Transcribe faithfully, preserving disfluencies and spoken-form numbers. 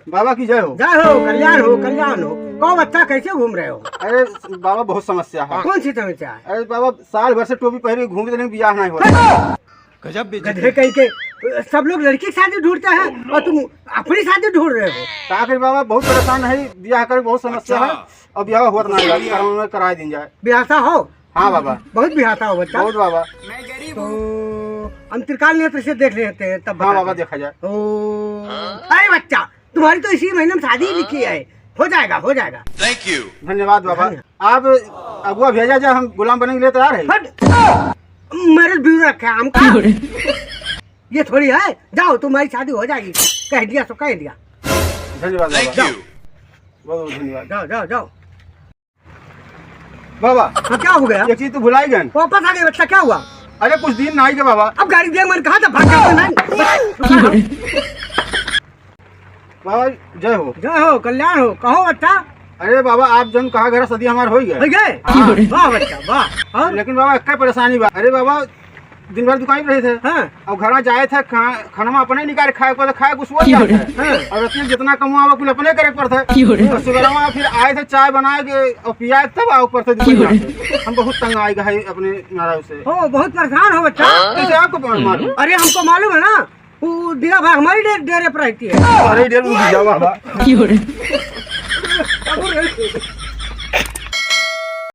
बाबा की जय हो। जय हो, कल्याण हो, कल्याण हो। कहो बच्चा, कैसे घूम रहे हो? अरे बाबा, बहुत समस्या है। कौन सी समस्या है? अरे बाबा, साल भर से टोपी पहने घूमते नहीं, बियाह नहीं हो रहा। गजब बेइज्जती। गधे कहीं के, सब लोग लड़की की शादी ढूंढते हैं और तुम अपनी शादी ढूंढ रहे हो। का करी बाबा, बहुत परेशान है, बियाह करे बहुत समस्या है। अच्छा। अब बियाह होत ना है, करावे, कराए दिन जाए। बियाहता हो? हाँ बाबा। बहुत बियाहता हो बच्चा? बहुत बाबा। तो हम त्रिकाल नेत्र से देख लेते हैं तब हाँ बता बाबा, दें। देखा जाए। ओ, अरे बच्चा, तुम्हारी तो इसी महीने में शादी लिखी है, हो जाएगा, हो जाएगा। धन्यवाद बाबा। धन्यवाद। आप अगुआ भेजा जाए, हम गुलाम बने के लिए तैयार है। हट! मैरिज ब्यूरो रखे हैं हमका। ये थोड़ी है, जाओ तुम्हारी शादी हो जाएगी, कह दिया सो कह दिया। धन्यवाद बाबा। बहुत बहुत धन्यवाद। जाओ, जाओ, जाओ। बाबा, हाँ, क्या हो गया? एक चीज तो भुलाई गए। वापस आ गए बच्चा, क्या हुआ? अरे कुछ दिन ना आई के बाबा। अब गाड़ी दे मन कहा था, भाग जाता ना। बाबा, जय हो। जय हो, कल्याण हो, कहो बच्चा। अरे बाबा, आप जन कहा घर शादी हमार हो गए। हो गए? हाँ। वाह बच्चा, वाह। और? लेकिन बाबा, एक परेशानी बा। अरे बाबा, दिन भर दुकान पे रहे थे। हाँ। और घर में जाए थे, खा-, खाना में अपने निकाल खाए को, खाए कुछ वो जाते हैं। हाँ। और इतने जितना कमावा कुल अपने करे पड़ता है। और सुबह फिर आए थे, चाय बनाए के और पियाए, तब आओ पड़ते दुकान पे। हम बहुत तंग आए गए अपने नारा से। ओ, बहुत परेशान हो बच्चा। कैसे आपको मालूम? अरे, हमको मालूम है ना, वो दिया भाई हमारी डे-, डेरे पर रहती है। अरे, डेरे में जावा बा।